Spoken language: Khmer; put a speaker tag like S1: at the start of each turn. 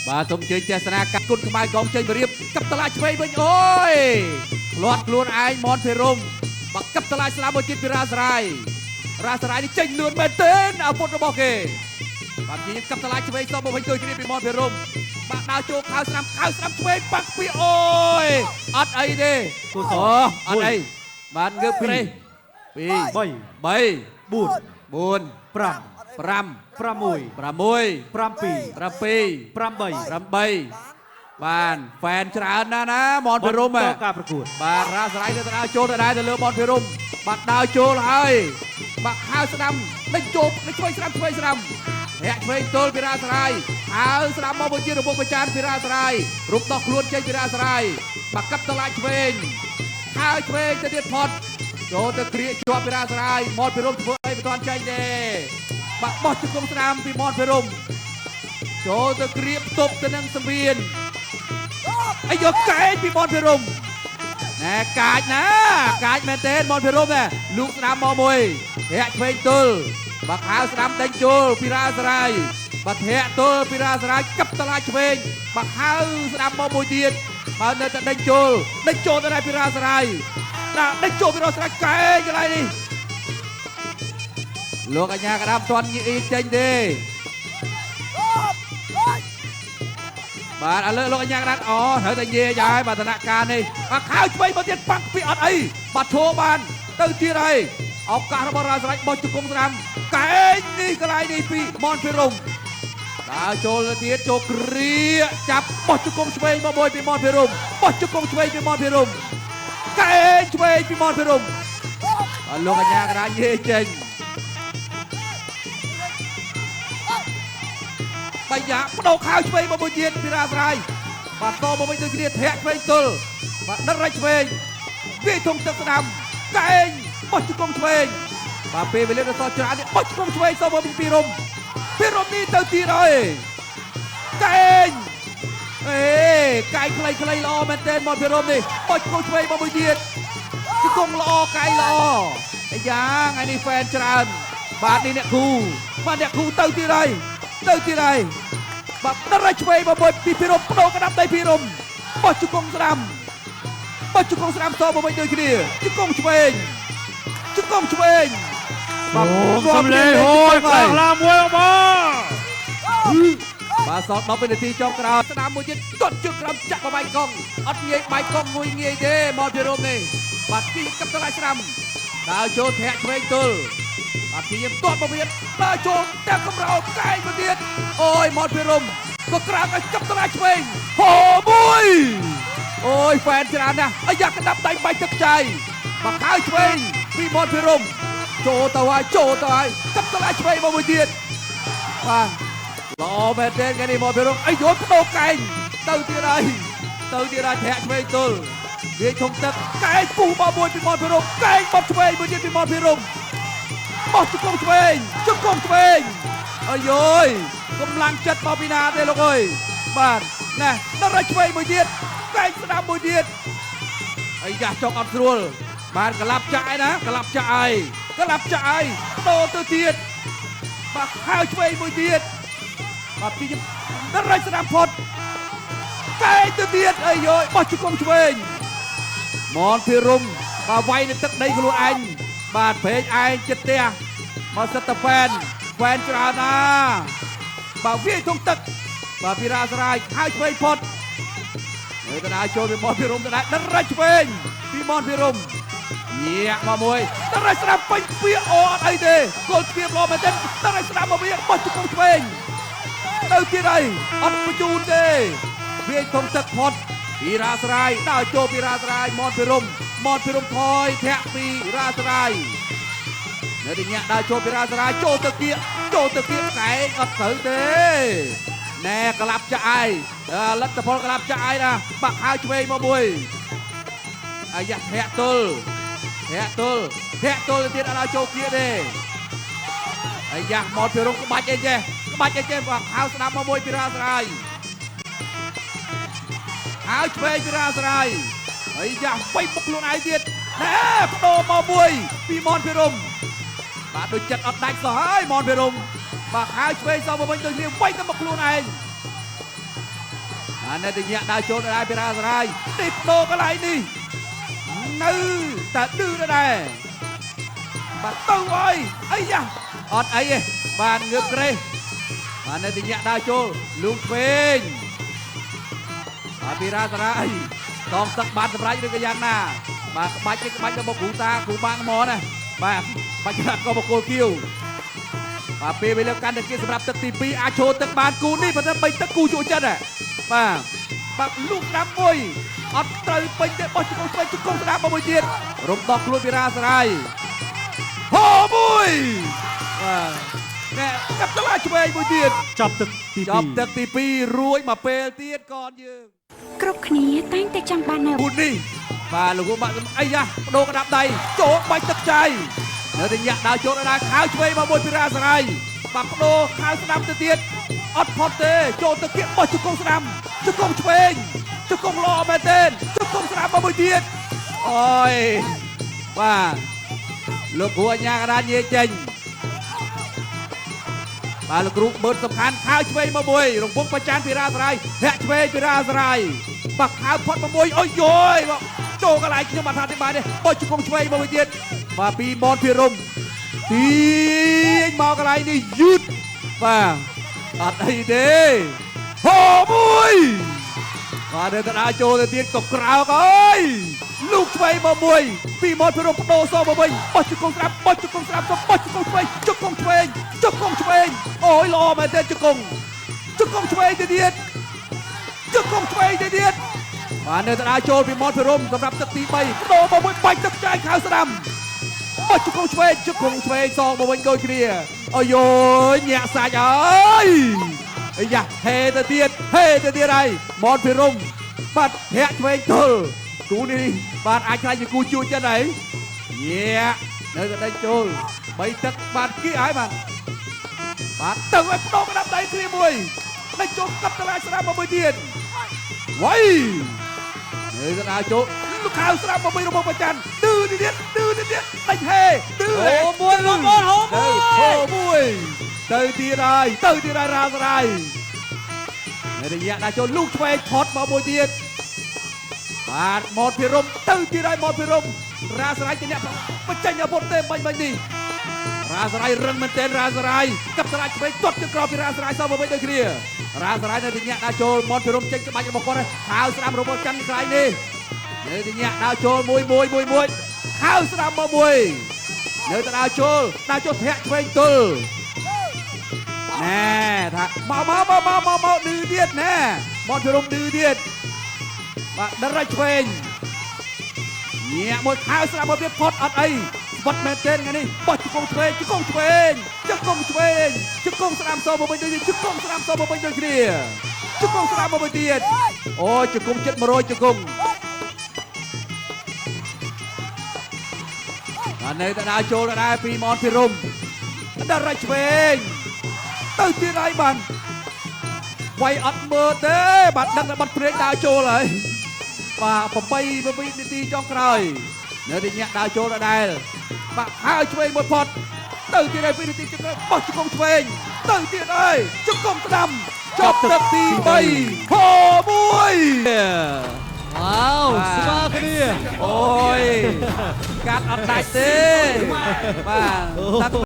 S1: បាទសូមអញ្ជើញទស្សនាការគុណខ្មែរកងចេញបរៀបកັບតឡាឆ្វេងវិញអូយផ្លាត់ខ្លួនឯងមនភិរមបាក់កັບតឡាស្លាមួយទៀតពីរាសរាយរាសរាយនេះចេញលឿនមែនទែនអាវុធរបស់គេបាទជាកັບតឡាឆ្វេងសមកវិញដូចគ្នាពីមនភិរមបាទដើរចូលខៅស្រាំខៅស្រាំឆ្វេងបាក់ពីអូយអត់អីទេ
S2: គូស
S1: អូអត់អីបាទងើបក្រេះ2
S2: 3
S1: 3
S2: 4
S1: 4
S2: 5
S1: 5
S2: 6
S1: 6
S2: 7
S1: 7
S2: 8
S1: 8បានហ្វែនច្រើនណាស់ណាមនភិរមហ៎
S2: ការប្រកួត
S1: បាទរាសរាយទៅដើរចូលទៅដែរទៅលើមនភិរមបាទដើរចូលហើយបាទខៅស្ដាំដេញចូលដេញឆ្វេងស្ដាំឆ្វេងស្ដាំធាក់ឆ្វេងទល់ពីរាសរាយហើយស្ដាំមកមួយទៀតរបស់ប្រចានពីរាសរាយរុបដោះខ្លួនចេញពីរាសរាយបាទកាប់តឡាចឆ្វេងហើយឆ្វេងទៅទៀតផុតចូលទៅគ្រៀកជាប់ពីរាសរាយមនភិរមធ្វើអីមិនទាន់ចេញទេបាទបោះជង្គង់ស្ដាំពីមនភិរមចូលទៅគ្រៀកផ្ទប់ទៅនឹងសង្វៀនអាយកកែងពីមនភិរម ណែកាចណាកាចមែនទេមនភិរមណែលូកស្ដាំមកមួយធាក់ឆ្វេងទល់បាក់ខៅស្ដាំដេញជុលពីរាសរាយបាធាក់ទល់ពីរាសរាយកាប់តឡាចឆ្វេងបាក់ខៅស្ដាំមកមួយទៀតបើនៅតែដេញជុលដេញចូលទៅដែរពីរាសរាយដាក់ដេញចូលពីរាសរាយកែងកន្លែងនេះលោកអញ្ញាកដាប់ទាន់ញីចេញទេបាទឥឡូវលោកអញ្ញាកដាប់អូត្រូវតែញ៉េហើយបាទតំណាក់ការនេះបាទខៅឆ្វេងមកទៀតប៉ាំងពីអត់អីបាទឈោបានទៅទៀតហើយឱកាសរបស់រាសរាជបោះជង្គង់ស្ដាំកែងនេះកន្លែងនេះពីមនភិរមដើរចូលទៅទៀតចូលគ្រាចាប់បោះជង្គង់ឆ្វេងមកមួយពីមនភិរមបោះជង្គង់ឆ្វេងពីមនភិរមកែងឆ្វេងពីមនភិរមបាទលោកអញ្ញាកដាញ៉េចេញ បាយ៉ាបដោខៅឆ្វេងមកមួយទៀតពីរាស្រ័យបាទតមកវិញដូចគ្នាធាក់ឆ្វេងទល់បាទដិតរៃឆ្វេងវាយធំទឹកស្ដាំកែងបោះជង្គង់ឆ្វេងបាទពេលវេលាដល់សល់ច្រើននេះបោះជង្គង់ឆ្វេងសមកពីរំពីរំនេះទៅទៀតហើយកែងអេកែងខ្លីខ្លីល្អមែនទែនមកពីរំនេះបោះជង្គង់ឆ្វេងមកមួយទៀតជង្គង់ល្អកែងល្អអាយ៉ាថ្ងៃនេះហ្វេនច្រើនបាទនេះអ្នកគូបាទអ្នកគូទៅទៀតហើយទៅទៀតហើយបាទដរៃឆ្វេងមកមួយពីភិរមបដោកដាប់ដៃភិរមបោះជង្គង់ស្ដាំបោះជង្គង់ស្ដាំសមកវិញដូចគ្នាជង្គង់ឆ្វេងជង្គង់ឆ្វេង
S2: សូមសំលេងហូយខ្លាំងឡាមួយបង
S1: បាទសល់10វិនាទីចុងក្រោយស្ដាំមួយទៀតទាត់ជើងក្រោមចាក់បបាយកង់អត់ងាយបាយកង់មួយងាយទេមកភិរមនេះបាទពីកັບតឡៃស្ដាំដើរចូលធាក់ឆ្វេងទល់បាទព្យាយាមទាត់មកវិញដើរចូលតែកម្រោកែងមកទៀតអូយមកភិរមក៏ក្រាបឲ្យកັບតឡៃឆ្វេងហូមួយអូយហ្វែនច្រើនណាស់អាយ៉ាកដាប់ដៃបាច់ទឹកចៃបាទខៅឆ្វេងពីមកភិរមចូលទៅហើយចូលទៅហើយកັບតឡៃឆ្វេងមកមួយទៀតបាទល្អមែនទេគេនេះមកភិរមអីយល់បដោកែងទៅទៀតហើយទៅទៀតហើយធាក់ឆ្វេងទល់វាធំទឹកកែងពុះមកមួយពីមកភិរមកែងបត់ឆ្វេងមួយទៀតពីមកភិរមបោះជង្គង់ឆ្វេងជង្គង់ឆ្វេងអាយយកម្លាំងចិត្តមកពីណាទេលោកអើយបាទណែដល់រៃឆ្វេងមួយទៀតកែងស្ដាំមួយទៀតអាយ៉ាចុកអត់ស្រួលបាទក្លាប់ចាក់ឯណាក្លាប់ចាក់ហើយកលាប់ចាក់ហើយតទៅទៀតបាទខៅឆ្វេងមួយទៀតបាទពីដល់រៃស្ដាំផុតកែងទៅទៀតអាយយបោះជង្គង់ឆ្វេងមនភិរមបាទវាយនៅទឹកដីខ្លួនឯងបាទព្រែកឯងចិត្តផ្ទះមកសិតតែហ្វែនហ្វែនច្រើនណាបាទវាយធំទឹកបាទពីរាសរាយខៅឆ្វេងផុតនៅដដែលចូលពីមនភិរមដដែលដរៃឆ្វេងពីមនភិរមញាក់មកមួយដរៃស្ដាំពេញពីអូអត់អីទេគល់ធៀបល្អមែនទេដរៃស្ដាំមកវិញបោះជង្គង់ឆ្វេងទៅទៀតហើយអត់បញ្ជូនទេវាយធំទឹកផុតពីរាសរាយដើរចូលពីរាសរាយមនភិរមមនភិរមថយធាក់ពីរាសរាយនៅទីញាក់ដើរចូលពីរាសរាយចូលទៅគៀកចូលទៅគៀកកែងអត់ត្រូវទេណែក្លាប់ចាក់ហើយលទ្ធផលក្លាប់ចាក់ហើយណាបាក់ហើយឆ្វេងមកមួយអាយ៉ាធាក់ទល់ធាក់ទល់ធាក់ទល់ទៀតអត់ឲ្យចូលគៀកទេអាយ៉ាមកភិរមក្បាច់អីចេះក្បាច់អីចេះបាក់ហើយស្ដាំមកមួយពីរាសរាយហើយឆ្វេងពីរាសរាយអាយ៉ាវៃបុកខ្លួនឯងទៀតណែបដូរមកមួយពីមនភិរមបាទដូចចិត្តអត់ដាច់សោះហើយមនភិរម បាទខៅឆ្វេងសងមកវិញដូចគ្នាវាយទៅមកខ្លួនឯងអានេះទៅញាក់ដើរចូលដែរពីរាសរាយទីបដូរកន្លែងនេះនៅតែឌឺដែរបាទទៅអើយអីយ៉ាអត់អីទេបាទងើបក្រេះបាទនៅទីញាក់ដើរចូលលូកឆ្វេងបាទពីរាសរាយតងទឹកបានសម្រេចឬក៏យ៉ាងណាបាទក្បាច់ក្បាច់របស់គ្រូតាគ្រូបាងមកណាបាទបាច់ក៏បកគោលគៀវបាទពេលវេលាកាន់តែគេសម្រាប់ទឹកទី2អាចចូលទឹកបានគូនេះប៉ុន្តែ3ទឹកគូជក់ចិត្តបាទបាទលូកស្ដាំមួយអត់ត្រូវពេញទេបោះជង្គង់ឆ្វេងជង្គង់ស្ដាំមកមួយទៀតរំដោះខ្លួនពីរាសរាយហោមួយបាទណែកាប់ទៅឆ្វេងមួយទៀត
S2: ចាប់ទឹកទី2
S1: ចាប់ទឹកទី2រួចមកពេលទៀតកនយើង
S3: គ្រប់គ្នាតែងតែចង់បាននៅ
S1: គូនេះបាទលោកបាក់អីយ៉ាបដូរក្តាប់ដៃចូលបាច់ទឹកចៃនៅតែញាក់ដើរចូលដល់ខៅឆ្វេងមកមួយពីរាសរាយបាទបដូរខៅស្ដាំទៅទៀតអត់ផុតទេចូលទៅគៀកបោះជង្គង់ស្ដាំជង្គង់ឆ្វេងជង្គង់ល្អមែនទេជង្គង់ស្ដាំមកមួយទៀតអូយបាទលោកគ្រូអញ្ញាកដាញ៉េចេញបាទលោកគ្រូបឺតសំខាន់ខៅឆ្វេងមកមួយរង្វង់ប្រចានពីរាសរាយធាក់ឆ្វេងពីរាសរាយបាទខៅផុតមកមួយអូយយយចូលកន្លែងខ្ញុំអត់ថាទេបាទទេបោះជង្គង់ឆ្វេងមកមួយទៀតបាទពីមនភិរមទាញមកកន្លែងនេះយឺតបាទអត់អីទេហោមួយបាទទៅដល់ចូលទៅទៀតក៏ក្រោកអើយលូកឆ្វេងមកមួយពីមនភិរមបដូរសមកវិញបោះជង្គង់ស្ដាំបោះជង្គង់ស្ដាំទៅបោះជង្គង់ឆ្វេងជង្គង់ឆ្វេងជង្គង់ឆ្វេងអូយល្អមែនទេជង្គង់ជង្គង់ឆ្វេងទៅទៀតជង្គង់ឆ្វេងទៅទៀតបាទនៅទៅដល់ចូលពីមនភិរមសម្រាប់ទឹកទី3បដូរមកមួយបាច់ទឹកចាយខៅស្ដាំបោះជង្គង់ឆ្វេងជង្គង់ឆ្វេងសងមកវិញដូចគ្នាអូយយញាក់សាច់អើយអាយ៉ាហេទៅទៀតហេទៅទៀតហើយមនភិរមបាទធាក់ឆ្វេងទល់គូនេះបាទអាចខ្លាចជាគូជួចចិត្តហើយញាក់នៅតែដេញចូល3ទឹកបាទគៀកហើយបាទបាទទៅឲ្យបដូរក្តាប់ដៃគ្នាមួយដេញចូលកាប់តឡាស្ដាំមកមួយទៀតវ៉ៃនៅតែដើរចូលលោកខៅស្ដាំមកមួយរបស់ប្រច័នឌឺទៀតឌឺទៀតដេញហេឌឺ
S2: ហូមួយបងប្អូនហូមួយ
S1: ហូមួយទៅទៀតហើយទៅទៀតហើយរាសរាយនៅរយៈដើរចូលលូកឆ្វេងផុតមកមួយទៀតបាទមតភិរមទៅទៀតហើយមតភិរមរាសរាយជាអ្នកបញ្ចេញអាវុធទេបាញ់បាញ់នេះរាសរាយរឹងមែនទែនរាសរាយកាប់ស្រាយឆ្វេងទាត់ជើងក្រោមពីរាសរាយសងមកវិញដូចគ្នារាសរាយនៅរយៈដើរចូលមតភិរមចេញក្បាច់របស់គាត់ហើយខៅស្ដាំរបស់ច័ន្ទក្រៃនេះនៅរយៈដើរចូលមួយមួយមួយមួយខៅស្ដាំមកមួយនៅតែដើរចូលដើរចូលធាក់ឆ្វេងទល់ណែថាមកមកមកមកមកមកឌឺទៀតណែមតភិរមឌឺទៀតបាទដរិចឆ្វេងញាក់មួយខៅស្ដាំមកទៀតផុតអត់អីស្វិតមែនទែនថ្ងៃនេះបោះជង្គង់ឆ្វេងជង្គង់ឆ្វេងជង្គង់ឆ្វេងជង្គង់ស្ដាំសមកវិញដូចជង្គង់ស្ដាំសមកវិញដូចគ្នាជង្គង់ស្ដាំមកវិញទៀតអូជង្គង់ចិត្ត100ជង្គង់បាទនៅតែដើរចូលដែរពីមនភិរមដរិចឆ្វេងទៅទៀតហើយបាទវាយអត់មើលទេបាទដឹងតែបាត់ព្រាកដើរចូលហើយបាទ8 7នាទីចុងក្រោយនៅតែញាក់ដើរចូលដដែលបាទហើយឆ្វេងមួយផុតទៅទៀតហើយ2នាទីចុងក្រោយបោះជង្គង់ឆ្វេងទៅទៀតហើយជង្គង់ស្ដាំចប់ទឹកទី3ហោមួយ
S2: វ៉ាវស្មើគ្នា
S1: អូយកាត់អត់ដាច់ទេបាទ